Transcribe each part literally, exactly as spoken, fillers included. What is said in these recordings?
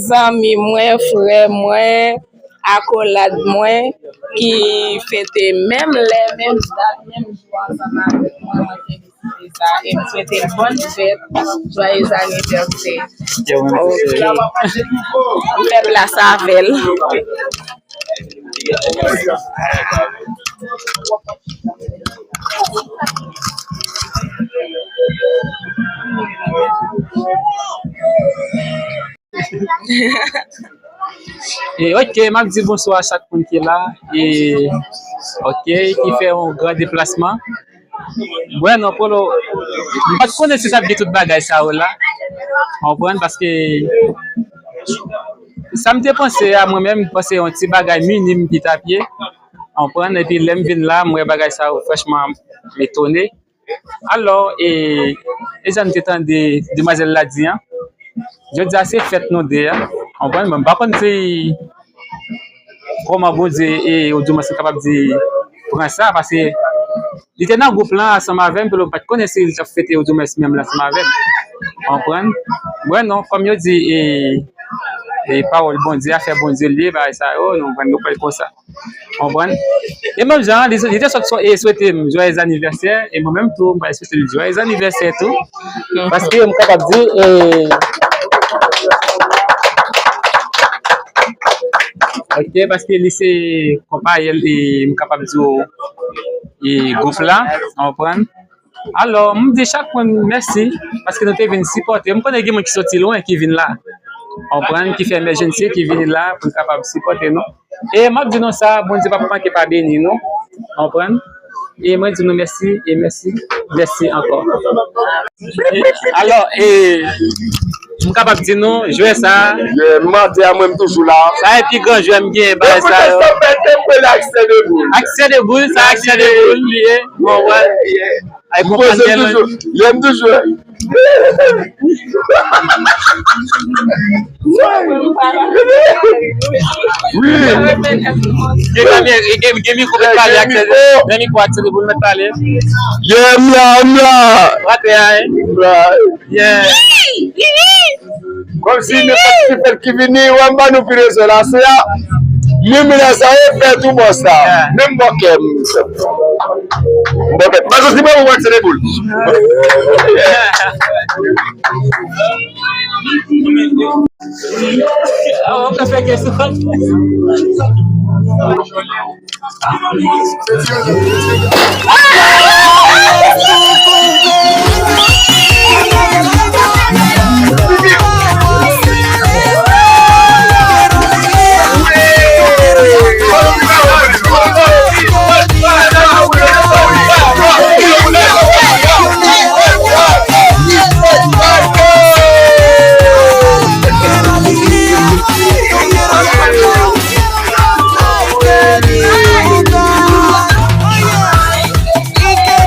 Zanmi mwen, frè mwen, akolad mwen ki fete menm lè, menm dat, menm jou ansanm avèk mwen, mwen felisite sa e m swete l bòn fèt, joyeux anniversaire. Ok. M fè plas avè l. E, ok, m ap di bonswa a chak moun ki la. E, ok, ki fè yon gran deplasman. Bwè non, Polo, m pa t konnen si t ap gen tout bagay sa yo la. Konprann, paske sa m te panse a, mwen menm, m panse yon ti bagay minim ki t ap ye. Konprann, epi lè m vin la, m wè bagay sa yo, franchman, m etone. Alò, e, e jan m te tande demwazèl la di an, jodi a se fèt nou de a, konprann? Mwen, m pa konn si kòman Bondye e Odumans kapab di pran sa, paske li te nan gwoup lan ansanm avè m, epi l pa t konnen si l t ap fete Odumans menm lan ansanm avè m. Konprann? Mwen non, kòm yo di, e, e pawòl Bondye, afè Bondye l ye, bagay sa yo, nou pran, nou pran l konsa. Konprann? E menm jan an, li, li te sot sou, e swete m joyeux anniversaire, e mwen menm tou, m pral swete l joyeux anniversaire tou. Paske m kapab di, e, ok, paske li se konpayèl, e m kapab di w, e gwoup la, konprann? Alò, m di chak moun mèsi, paske nou te vin sipòte. M konnen gen moun ki soti lwen, ki vin la. Konprann, ki fè emèjènsi, ki vin la pou l kapab sipòte nou. E m ap di nou sa, Bondye p ap manke pa beni nou. Konprann? E mwen di nou mèsi, e mèsi, mèsi ankò. Alò, e, m kapab di nou, jwè sa. Yeah, m mande a mwen, m toujou la. Sa e pi gran jwè m genyen, bagay sa yo. Aksè de boul. Aksè de boul, sa aksè de boul li ye. Bon, wè. Ay, konprann byen, toujou. Lè m toujou. Wi. Gen, gen, gen, gen mikwo pou pale ak, gen mikwo ak telefòn pou pale. Yeah, m la, m la. Rate a, hein? M la. Yeah. Kòmsi nenpòt ti fèt ki vini, w ap ban nou pi de sè la, se a. Limyè sa e fèt ou bò sa. Menm bò kè m. Bò kè. Pas si mwen wè se de boul. Ah, w ap fè kè sa.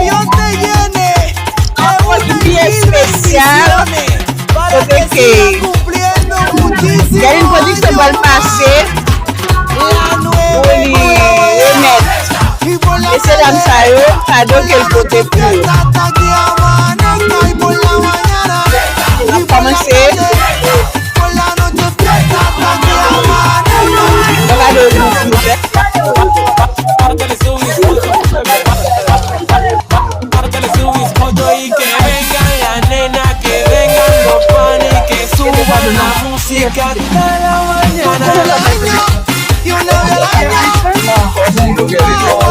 Yon pòz byen espesyal, kote ke Galine Production pral pase pou li remèt mesye dam sa yo kado ke l pote pou yo. N ap kòmanse. Yo gade yo, silvouplè.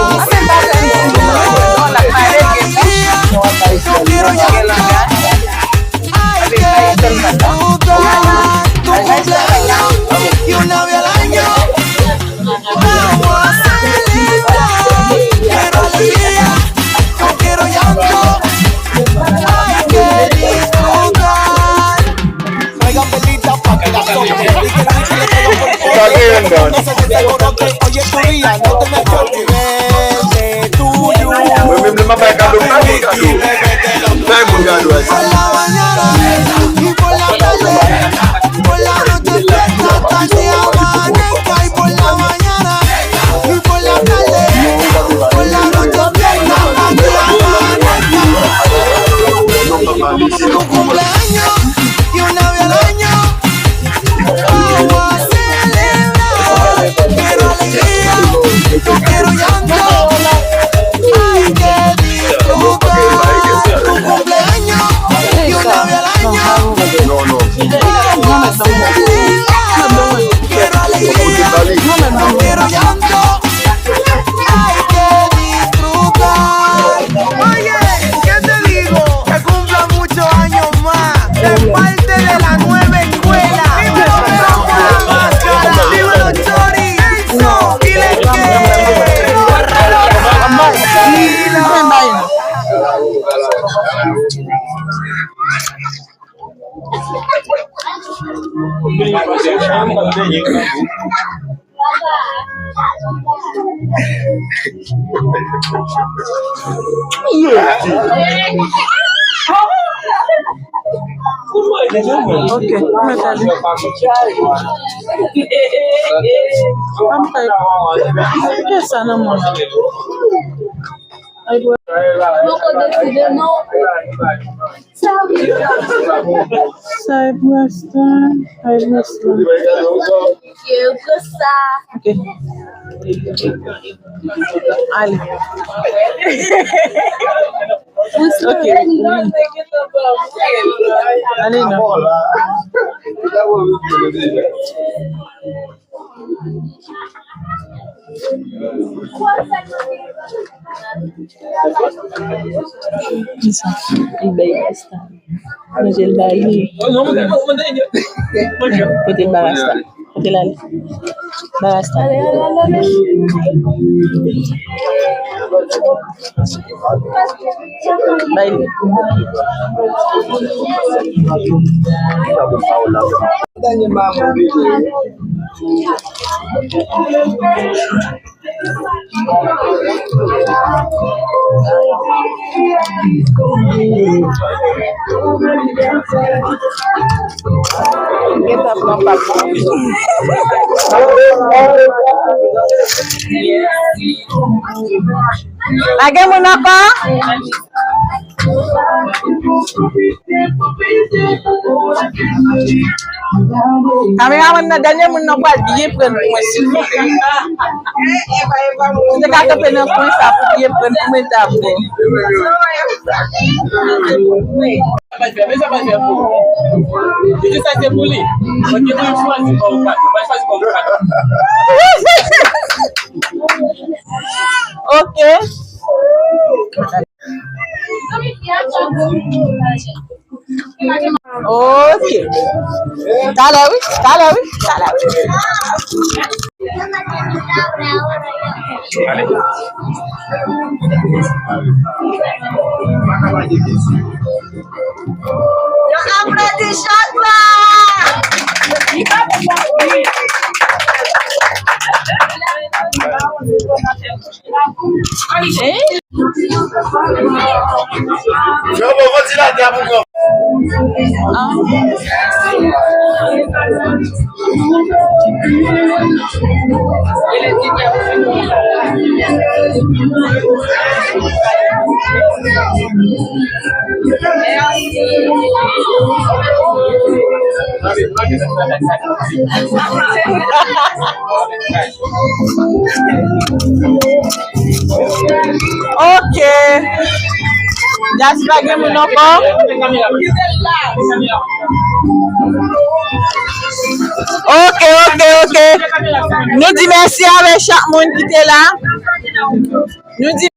Ok, mwen ta di. Pa m fè. Kè sa nan mwen. Mwen ko deside non. Sa e pou Asta, sa e pou Asta. Ok. Ale. Ok, wi. Ale non. Kisa? Li bay Asta. Manje l bay li. Pote l ba Asta. Pote l ale. Ba Asta. Bay li. Gentan pran pa m. Pa gen moun ankò? Kameramann nan, dènye moun nan pral byen pran pou mwen, silvouplè. Si te ka kanpe nan kwen sa pou byen pran pou mwen, ta bon. Sa pa fè, men sa pa fè pou ou. Li di sa se pou li. Mwen te mwen chwazi pa ou pa. Mwen chwazi pa ou pa. Ok. Ok. Talè wi, talè wi, talè wi. Yo aplodi Chòdwa! Hein? Yo, bon, bon, ti la, di a pou mwen. Ok. Jasper, pa gen moun ankò? Ok, ok, ok. Nou di mèsi avèk chak moun ki te la. Nou di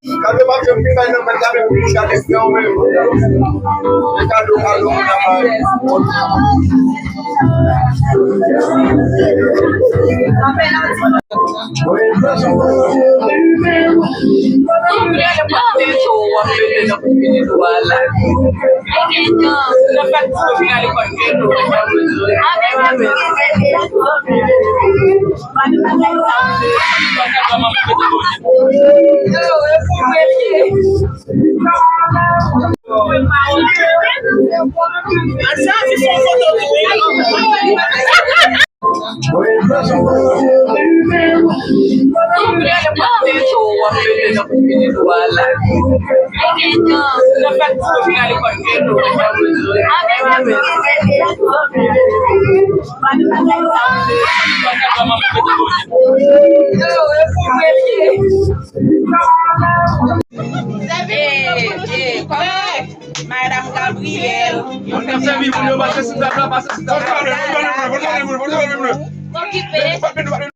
Eh, eh, kòman? Madam Gabrielle. Yo fè sèvi moun yo, pase sou tab la, pase sou tab la. Okipe.